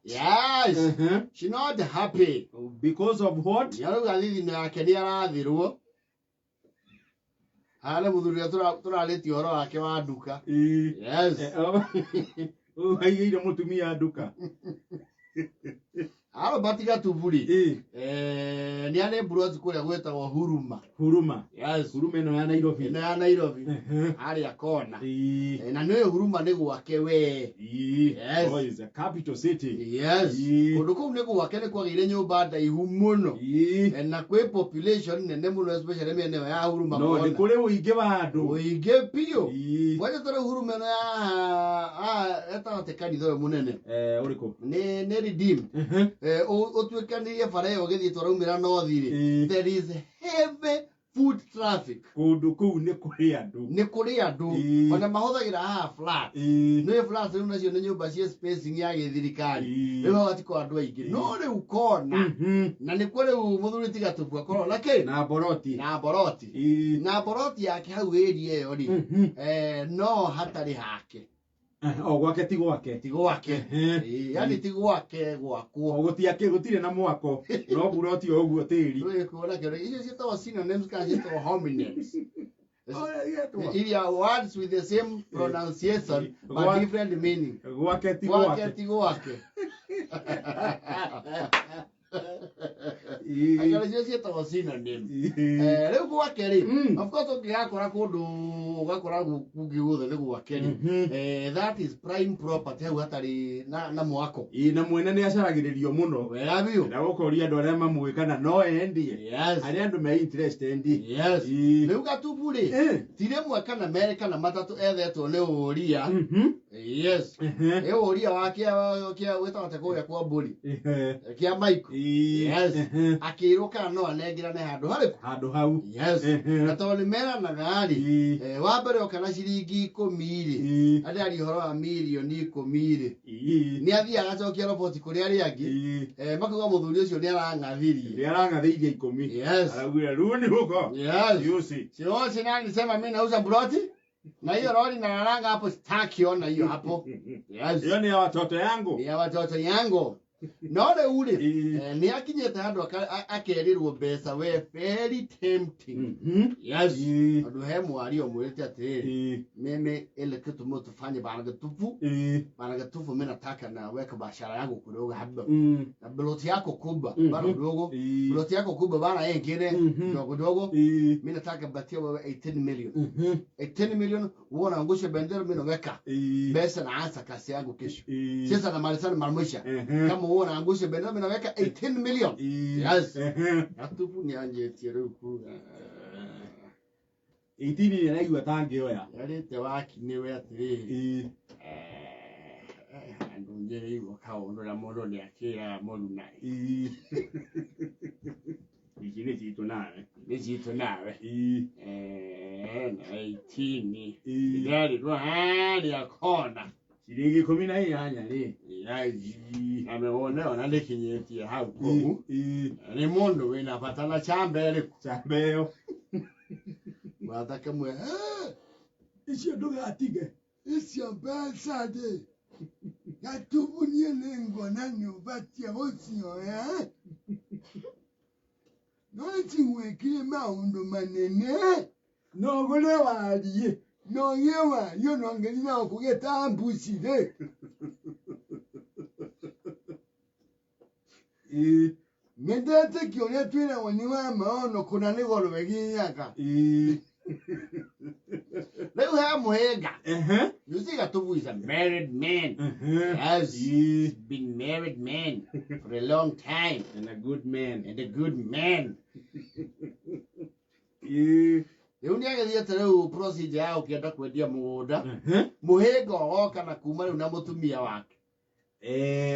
Yes. She not happy. Because of what? Nĩarauga thithino yake nĩ arathirwo. Haha nĩ mũthuri ũrĩa tũrarĩtie ũhoro wake wa nduka. Yes. Eh, oh. Ũyũ aigĩire mũtumia nduka. Albert Gatuburi. Ĩĩ. Nĩ arĩ mburoti kũrĩa gwĩtagwo Huruma. Huruma. Yes. Huruma ĩno ya Nairobi. Ĩno ya Nairobi. Harĩa kona. Na nĩ Huruma nĩ gwake we. Yes. Oh, it's a capital city. Yes. Ĩĩ. Kũndũ kũu nĩ gwake nĩ kwagĩire nyũmba ndaihu mũno. Na kwĩ population nene mũno, especially mĩena ĩyo ya Huruma No nĩ kona. kũrĩ ũingĩ wa andũ. Ũingĩ biũ. Kwanja ta rĩu Huruma ĩno ya haha gatagatĩ kanitha ũyũ mũnene. Eh, ũrĩkũ? Nĩ Redeem. Ũtuĩkanĩrie bara ĩyo ũgĩthiĩ tũraumĩra north rĩ. There is heavy foot traffic. Kũndũ kũu nĩ kũrĩ andũ. Nĩ kũrĩ andũ. Ona mahũthagĩra haha flat. Nĩ flat rĩu nacio nĩ nyũmba cia spacing ya gĩthirikari. Rĩu hau hatikoo andũ aingĩ. No rĩu kona. Na nĩkuo rĩu mũthuri ti Gatubu akorwo na kĩ? Na boroti. Na boroti. Na boroti yake hau area ĩyo rĩ. No hatarĩ hake. O gwake ti gwake. Ti gwake. Ĩĩ, yani ti gwake gwakwo. O gũtiakĩ gũtirĩ na mwako. No buroti o ũguo tĩri. Rĩu kuona kĩndũ icio ciĩtagwo synonyms kana ciĩtagwo homonyms. Iria Iria words with the same pronunciation but different meaning. Gwake ti Gwake gwake. ti gwake. Angĩkorwo icio ciĩtagwo synonym. Rĩu gwake rĩ, of course ũngĩgakora kũndũ ũgakora kũngĩ guothe nĩ gwake rĩ, that is prime property hau hatarĩ na mwako. Ĩĩ, na mwene nĩ acaragĩrĩrio mũno. Wega biũ. Na gũkoria andũ arĩa mamũĩ kana no endie. Yes. Arĩa andũ me interest endie. Yes. Ĩĩ. Rĩu Gatubu rĩ, ti rĩmwe kana merĩ kana matatũ ethetwo nĩ ũria. Yes. Ĩ ũria wa kĩa wĩtagwo atĩa kũrĩa kwa mbũri? Kĩa Maiko. Yes. Akĩrwo kana no anengerane handũ harĩkũ? Handũ hau. Yes. Na tondũ nĩ meranaga rĩ, wa mbere oka na ciringi 10 rĩ, arĩaria ũhoro wa mirioni 10 rĩ, nĩ athiaga agacokia roboti kũrĩ arĩa angĩ, makauga mũthuri ũcio nĩ arang'athirie. Nĩ arang'athĩirie 10. Yes. Araugire rĩu nĩ huko. Yes. You see. Sio nani sema mimi nauza ploti? Na hiyo lori nalalanga hapo sitaki ona hiyo hapo. Yes. Hiyo ni ya watoto yangu. Ni ya watoto yangu. No rĩu rĩ, nĩ akinyĩte handũ akerĩrwo mbeca we very tempting. Yes. Tondũ he mwaria ũmwĩrĩte atĩrĩrĩ, mimi ile kitu mtu tufanye bana Gatubu. Bana Gatubu mimi nataka na weka biashara yangu kidogo hapa. Na plot yako kubwa, bana kidogo. Plot yako kubwa bana yeye ingine kidogo kidogo. Mimi nataka batia wewe 18 million. 18 million wewe unaangusha bendera mimi naweka. Pesa naanza kazi yangu kesho. Sasa namalizana mara mwisho. Kama wewe unaangusha bendera mimi naweka 18 million. Yes. Gatubu ni anjetie rĩu kuga. 18 nĩ araigua tangĩoya. Yarĩte waki nĩwe atĩrĩrĩ. Andũ njĩrĩirwo kaũndũ na mũndũ nĩ akĩraga mũruna. Ici nĩ citũ nawe. Nĩ citũ nawe. Na 18. Ndĩrarirwo harĩa kona. Ciringi 18 rĩ. Yes. Na mĩgũnda ĩyo na ndĩkinyĩtie hau kũu. Nĩ mũndũ wĩna bata na chamba ĩrĩkũ? Chamba ĩyo. Gwatha kamwe. Icio ndũgatige. Icio mbeca rĩ, Gatubu niĩ nĩnguona nĩ ũbatiĩ gũcioya. No cigwĩkire maũndũ manene. No ũgũre wariĩ. No ũgĩe wariĩ ona ũngĩthiĩ na gũkũ ta mbuci rĩ. Nĩ ndetĩkia ũrĩa twĩragwo nĩ wa ma ono kũna nĩ goro ĩgĩaga. Rĩu he mũhĩnga. You see Gatubu is a married man. Yes. He's been married man for a long time. And a good man. And a good man. Rĩu nĩ agĩthiĩte rĩu procedure ya ũkĩenda kwendia mũgũnda. Mũhĩnga ũgoka na kuma rĩu na mũtumia wake.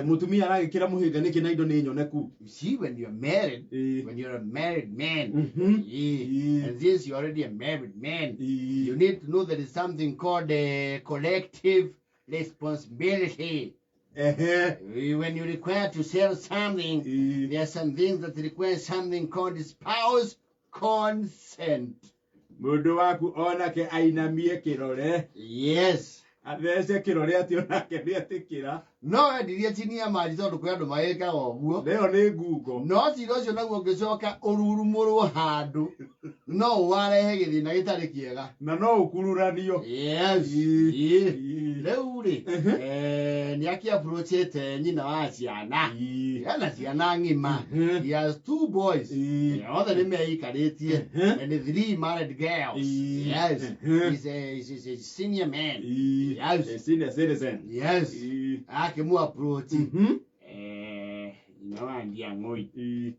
Mũtumia aragĩkĩra mũhĩnga nĩkĩ na indo nĩ nyoneku? You see, when you're married, when you're a married man, yeah, and since you're already a married man, you need to know there is something called a collective responsibility. When you require to sell something, there are some things that require something called spouse consent. Mũndũ waku onake ainamie kĩrore. Yes. Athece kĩrore atĩ onake nĩetĩkĩra. No endirie chini ya maji tondũ kwĩ andũ magĩkaga ũguo. Leo nĩ ngungo. No cira ũcio naguo ũngĩcoka ũrurumũrwo handũ no warehe gĩthĩna gĩtarĩ kĩega. Na no ũkururanio. Yes. Ĩĩ. Ĩĩ. Ĩĩ. Rĩu rĩ, nĩ akĩapproachĩte nyina wa ciana. Ena ciana ng'ima. He has two boys. Othe nĩ meikarĩtie. And three married girls. Ĩĩ. Yes. He's a senior man. Yes. A senior citizen. Yes. Ĩĩ. Akĩmũ approach. Nyina wa Ndiang'oi. Ĩĩ.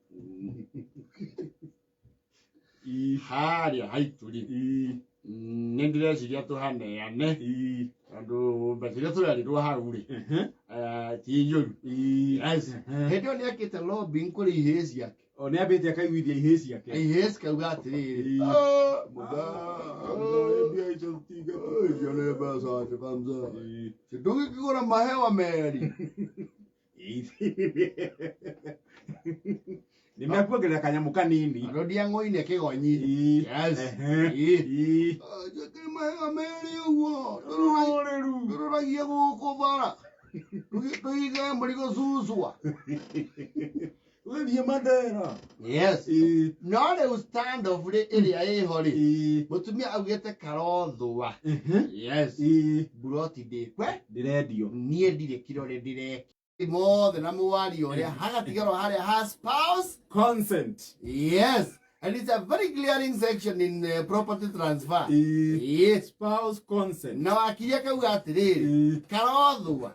Ĩĩ. Harĩa haitũ rĩ, Ĩĩ. nĩ ndĩreciria tũhaneane Ĩĩ. tondũ mbeca iria tũrerĩrwo hau rĩ, ti njũru. Ĩĩ. Yes. Hĩndĩ ĩyo nĩ ekĩte lobbying kũrĩ ihĩĩ ciake. O nĩ ambĩte akaiguithia ihĩĩ ciake. Ihĩĩ cikauga atĩrĩrĩ, Ĩĩ. "Ah, Mũthaa, mbia icio citingĩtũra." icio nĩ mbeca njega mzee. Ĩĩ. Ndũgĩkĩgũra mahewa merĩ. Nĩ mekuongerera kanyamũ kanini. Andũ Ndiang'oi nĩ kĩgonyi. Ĩĩ. Yes. Ehe. Ĩĩ. Ĩĩ. Ah, njĩkĩre mahewa merĩ ũguo. Rũrĩru. Tũrũragie gũkũ bara. Tũige mũrigo cucua. Ũgathiĩ Mandera. Yes. Ĩĩ. No rĩu stand off rĩ ĩrĩa ĩho rĩ, Ĩĩ. mũtumia augĩte karothũa. Yes. Ĩĩ. Mburoti ndĩkwe, Ndĩrendio. niĩ ndirĩ kĩrore ndĩreka. Mothe na mũwario ũrĩa hagatigarwo harĩa ha spouse. Consent. Yes. And it's a very clearing section in property transfer. Ĩĩ. Yes. Spouse consent. Na wakiri akauga atĩrĩrĩ, Ĩĩ. karothũa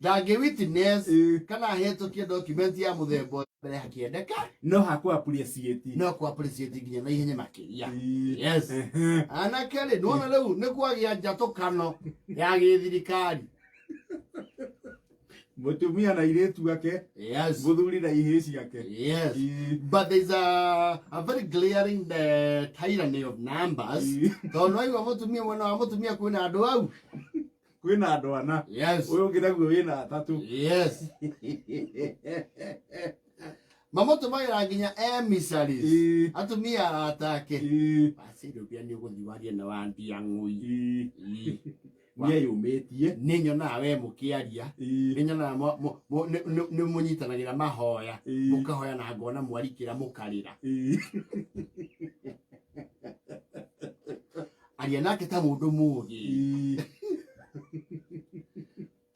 ndangĩ witness Ĩĩ. kana ahĩtũkie document ya mũthemba ũyũ mbere hakĩendeka No hakũ appreciate. no kũ appreciate nginya na ihenya makĩria. Ĩĩ. Yes. Ehe. Anake rĩ, nĩwona rĩu nĩ kwagĩa njatũkano ya gĩthirikari. Mũtumia na airĩtu ake. Yes. Mũthuri na ihĩĩ ciake. Yes. Ĩĩ. But there's a very glaring tyranny of numbers. Ĩĩ. Tondũ waigua mũtumia mwena wa mũtumia kwĩna andũ au. Kwĩna andũ ana. Yes. Ũyũ ũngĩ naguo wĩna atatũ. Yes. Mamũtũmagĩra nginya emissaries. Ĩĩ. Atumia arata ake. Ĩĩ. Wacirũbia nĩ ũgũthiĩ warie na wa Ndiang'ui. Ĩĩ. Ĩĩ. Nĩeyũmĩtie. Nĩ nyonaga we mũkĩaria. Ĩĩ. Nĩ nyonaga nĩ mũnyitanagĩra mahoya. Ĩĩ. Mũkahoya na ngona mwarikĩra mũkarĩra. Ĩĩ. Aria nake ta mũndũ mũũgĩ. Ĩĩ.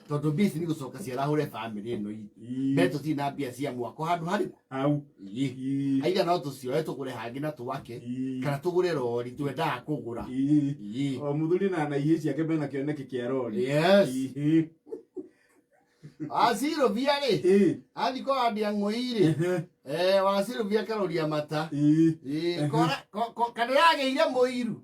Tondũ mbia ici nĩ gũcoka ciarahũre bamĩrĩ ĩno itũ. Ĩĩ. Mbere tũtirĩ na mbia cia mwako handũ harĩkũ. Hau. Ĩĩ. Ĩĩ. Aitha no tũcioe tũgũre hangĩ na twake Ĩĩ. kana tũgũre rori twendaga kũgũra. Ĩĩ. Ĩĩ. O mũthuri na ihĩĩ ciake mena kĩoneki kĩa rori. Yes. Ĩĩ. Wacirũbia rĩ, Ĩĩ. athiĩ kwa Ndiang'ui rĩ, Ehe. wacirũbia karoria mata. Ĩĩ. Ĩĩ, kora kanĩragĩire mũiru.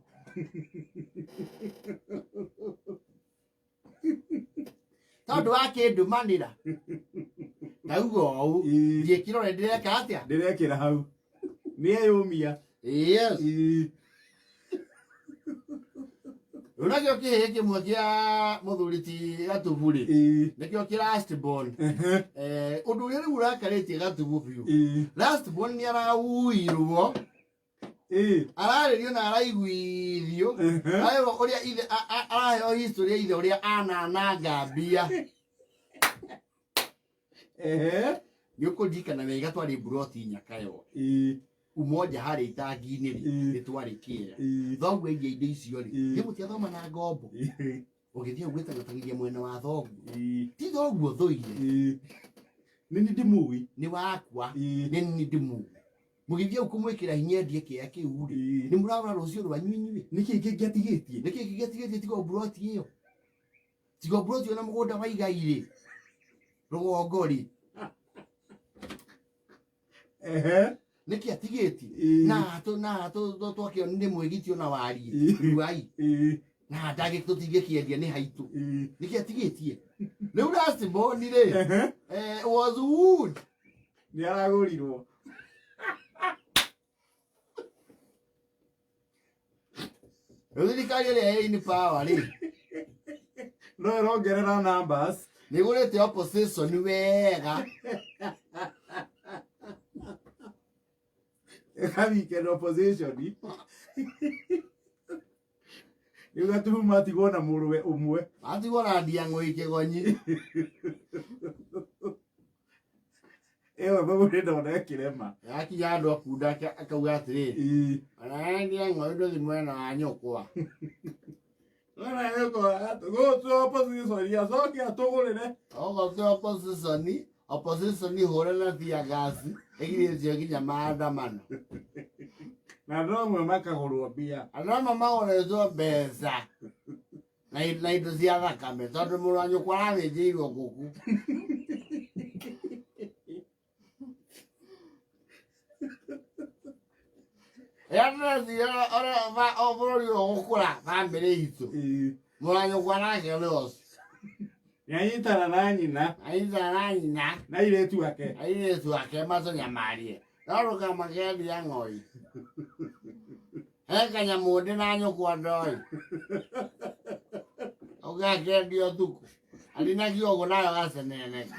Tondũ wakĩndũmanĩra. Ndauga ũũ, Ĩĩ. ndiĩ kĩrore ndĩreka atĩa? Ndĩrekĩra hau. Nĩeyũmia. Yes. Ĩĩ. Rĩu nakĩo kĩhĩĩ kĩmwe kĩa mũthuri ti Gatubu rĩ, Ĩĩ. nĩkĩo kĩ last born. Ehe. Ũndũ ũrĩa rĩu ũrakarĩtie Gatubu biũ. Ĩĩ. Last born nĩ arauirwo, Ĩĩ. ararĩrio na araiguithio. Ehe. Arerwo ũrĩa ithe araheo history ya ithe ũrĩa anananga mbia. Ehe. Nĩ ũkũririkana wega twarĩ mburoti Nyakayo. Ĩĩ. Umoja harĩa itangi-inĩ rĩ, Ĩĩ. nĩ twarĩ kĩea. Ĩĩ. Thoguo endia indo icio rĩ, Ĩĩ. nĩ mũtiathoma na ngombo. Ĩĩ. Ũgĩthiĩ ũgwĩtang'atang'ithia mwena wa thoguo. Ĩĩ. Ti thoguo thũire, Ĩĩ. Nĩ niĩ ndĩmũĩ. nĩ wakwa. Ĩĩ. Nĩ niĩ ndĩmũĩ. Mũgĩthiĩ hau kũmwĩkĩra hinya endie kĩea kĩu rĩ, Ĩĩ. nĩ mũragũra rũciũ rwanyu inyuĩ. Nĩkĩĩ kĩngĩatigĩtie? Nĩkĩĩ kĩngĩatigĩtie tiga o mburoti ĩyo? Tiga o mburoti ĩyo na mũgũnda wa igai rĩ, rũgongo rĩ, Ehe. nĩkĩ atigĩtie? Ĩĩ. Na na twakĩonire nĩ mwĩgitio na wariĩ, Ĩĩ. ruai. Ĩĩ. Na ndangĩ tũtingĩkĩendia nĩ haitũ. Ĩĩ. Nĩkĩ atigĩtie? Rĩu last born rĩ, Ehe. was wooed. Nĩ aragũrirwo. Rĩu thirikari ĩrĩa ĩ in power rĩ, No ĩrongerera numbers. nĩ ĩgũrĩte opposition wega. Ĩka weekend opposition. Rĩu gatumu matigwo na mũrũwe ũmwe. Matigwo na ndiang'ũi kĩgonyi. Ĩyo thũgũrĩ ndona ĩkĩrema. Yakinya andũ akunda akauga atĩrĩrĩ, ona ndiang'ũi ndũthi mwena wa nyũkwa. Mwena nyũkwa gũtũ opposition acoke atũgũrĩre. Ogo opposition, opposition hũre na tear gas ĩgirĩtio nginya maandamano. Na andũ amwe makagũrwo mbia. Andũ amwe magũrĩtwo mbeca na indo cia thakame tondũ mũrũ wa nyũkwa arathĩnjĩirwo ngũkũ. Ĩrĩa o bũrũri ũyũ ũgũkũra bamĩrĩ itũ, mũrũ wa nyũkwa nake nĩ ũcio. Nĩanyitana na nyina. Anyitana na nyina. Na airĩtu ake. Airĩtu ake matũnyamarie. No ndũkamakendia ng'oi. He kanyamũ ndĩ na nyũkwa ndoĩ. Ũgakendia ũtukũ. Arinagio ũguo nayo gaceneneka.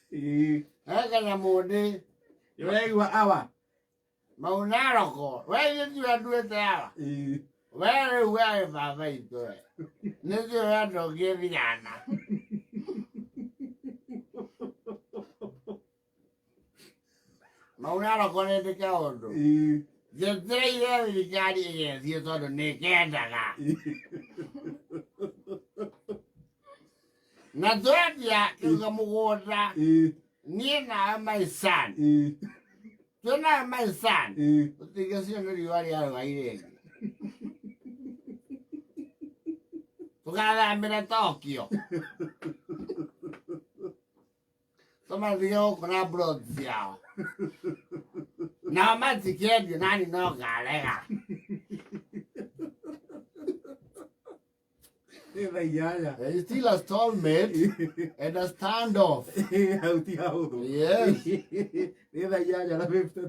He kanyamũ ndĩ. Ũraigua awa? Maunaroko. We gĩthiĩ nduĩte awa. We rĩu we baba itũ we. Nĩthiĩ we ndũngĩthigana. Maunaroko nĩ ndĩ kaũndũ. Njetereire thirikari ĩgethiĩ tondũ nĩkendaga. Na twendia kĩuga mũgũnda niĩ nawe my son. Twĩ nawe my son. Tũtingĩcio nĩ riũa rĩa rũai rĩngĩ. Tũgathamĩra Tokyo. Tũmatige gũkũ na plot ciao. Nao matikĩendio nani no ngarega. Nĩ thaa inyanya. There is still a stalemate and a standoff. Hau ti hahũthũ. Yes. Nĩ thaa inyanya na 50.